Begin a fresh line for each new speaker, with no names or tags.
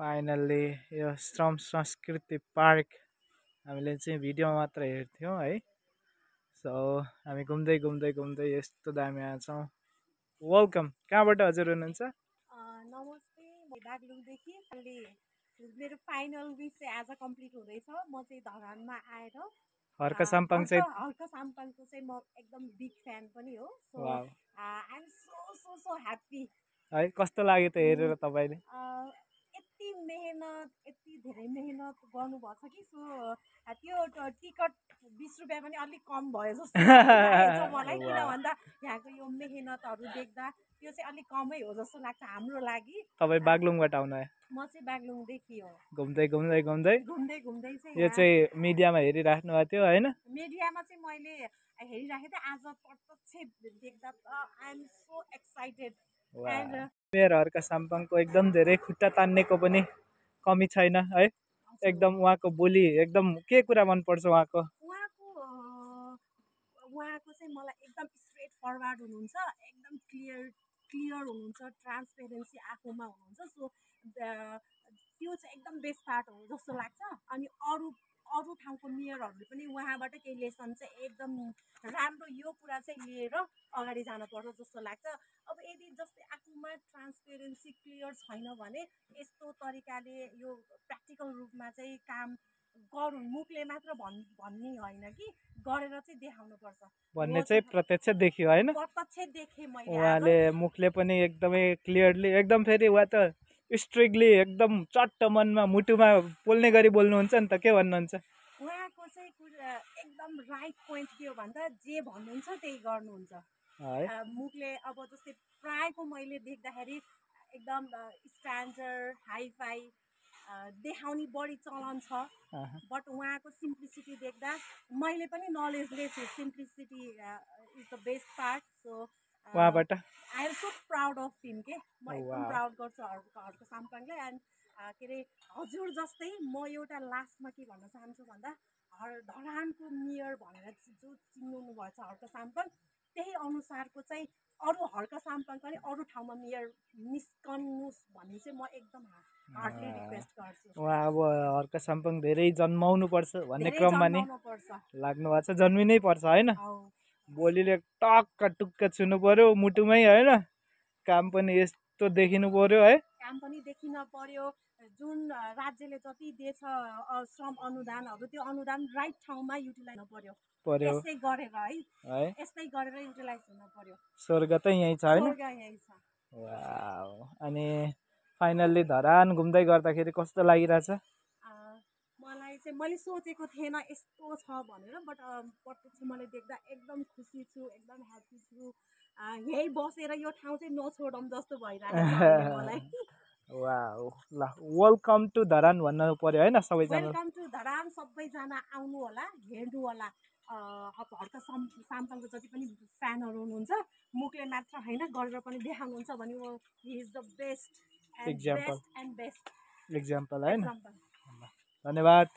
Finally यो श्रम संस्कृति पार्क हामीले चाहिँ भिडियोमा मात्र हेर्थ्यौँ है। सो हामी घुम्दै घुम्दै घुम्दै यस्तो दामी आछौँ। वेलकम। कहाँबाट हजुर हुनुहुन्छ?
नमस्ते, म बागलुङदेखि। अहिले मेरो फाइनल विक चाहिँ आज कम्प्लिट हुँदैछ। म चाहिँ धरानमा आएर
हर्क साम्पाङ चाहिँ
हर्क साम्पाङको चाहिँ म एकदम बिग फ्यान पनि हो। So I am so happy.
है कस्तो लाग्यो त हेरेर तपाईँले?
यति मेहनत, यति धेरै मेहनत गर्नुभएको छ कि सो त्यो टिकट 20 रुपियाँ पनि अलिक कम भयो जस्तो लाग्छ मलाई। किन भन्दा यहाँको यो मेहनतहरू देख्दा त्यो चाहिँ अलिक कमै हो जस्तो लाग्छ हाम्रो लागि।
तपाईँ बागलुङबाट आउनुभयो?
म चाहिँ बागलुङदेखि हो।
घुम्दै घुम्दै घुम्दै
घुम्दै चाहिँ
यो चाहिँ मिडियामा हेरिराख्नु भएको थियो होइन?
मिडियामा चाहिँ मैले हेरिराखेँ थिएँ। आज प्रत्यक्ष देख्दा त I am so excited.
Harka साम्पाङको एकदम धेरै खुट्टा तान्नेको पनि कमी छैन है। एकदम उहाँको बोली एकदम के कुरा मनपर्छ उहाँको
चाहिँ मलाई एकदम स्ट्रेट फरवर्ड हुनुहुन्छ, एकदम क्लियर हुनुहुन्छ, ट्रान्सपेरेन्सी आफूमा हुनुहुन्छ। सो त्यो चाहिँ एकदम बेस्ट पार्ट हो जस्तो लाग्छ। अनि अरू ठाउँको मेयरहरूले पनि उहाँबाट केही लेसन चाहिँ एकदम राम्रो यो कुरा चाहिँ लिएर अगाडि जानुपर्छ जस्तो लाग्छ। अब यदि जस्तै आफूमा ट्रान्सपेरेन्सी क्लियर छैन भने यस्तो तरिकाले यो प्र्याक्टिकल रूपमा चाहिँ काम गरौँ, मुखले मात्र भन्ने होइन कि गरेर चाहिँ देखाउनुपर्छ
भन्ने चाहिँ प्रत्यक्ष देखियो होइन?
प्रत्यक्ष देखेँ मैले।
उहाँले मुखले पनि एकदमै क्लियरली एकदम फेरि उहाँ त स्ट्रिक्टली एकदम चट्ट मनमा मुटुमा बोल्ने गरी बोल्नुहुन्छ नि त। के भन्नुहुन्छ?
उहाँको चाहिँ एकदम राइट पोइन्ट के हो भन्दा जे भन्नुहुन्छ त्यही गर्नुहुन्छ। मुखले अब जस्तै प्रायको मैले देख्दाखेरि एकदम स्ट्यान्डर्ड हाइफाई देखाउने बढी चलन छ। बट उहाँको सिम्प्लिसिटी देख्दा मैले पनि नलेजले छु simplicity is the best part. So
उहाँबाट
I am so proud of him के म एकदम प्राउड गर्छु हर्क साम्पाङलाई। एन्ड के अरे हजुर जस्तै म एउटा लास्टमा के भन्न चाहन्छु भन्दा धरानको मेयर भनेर जो चिन्नु भएछ हर्क साम्पाङ, त्यही अनुसारको चाहिँ अरू हर्क साम्पाङ पनि अरू ठाउँमा मेयर निस्कनुहोस् भन्ने चाहिँ म एकदम हार्डली रिक्वेस्ट गर्छु।
उहाँ अब हर्क साम्पाङ धेरै जन्माउनु पर्छ भन्ने क्रममा नि लाग्नु भएको छ। जन्मिनै पर्छ होइन? बोलीले टक्क टुक्क छुनु पर्यो मुटुमै होइन? काम पनि यस्तो देखिनु पर्यो है?
काम पनि देखिन पर्यो। जुन राज्यले जति दिएछ श्रम अनुदानहरू त्यो अनुदान राइट ठाउँमा युटिलाइज हुन पर्यो। यस्तै गरेर है यस्तै गरेर युटिलाइज हुन पर्यो।
स्वर्ग त यहीँ छ होइन? अनि फाइनल्ली धरान घुम्दै गर्दाखेरि कस्तो लागिरहेछ?
मलाई चाहिँ मैले सोचेको थिएन यस्तो छ भनेर। बट प्रत्यक्ष मैले देख्दा एकदम खुसी छु, एकदम ह्याप्पी छु। यहीँ बसेर यो ठाउँ चाहिँ नछोडौँ जस्तो भइरहेको छ मलाई।
ल वेलकम टु धरान भन्नु पर्यो होइन सबैजना?
Welcome to Dharan. सबैजना आउनु होला, हेर्नु होला। हर्क साम्पाङको जति पनि फ्यानहरू हुनुहुन्छ मुखले मात्र होइन गरेर पनि देखाउनुहुन्छ भने he is the best
example
and best
example होइन? धन्यवाद।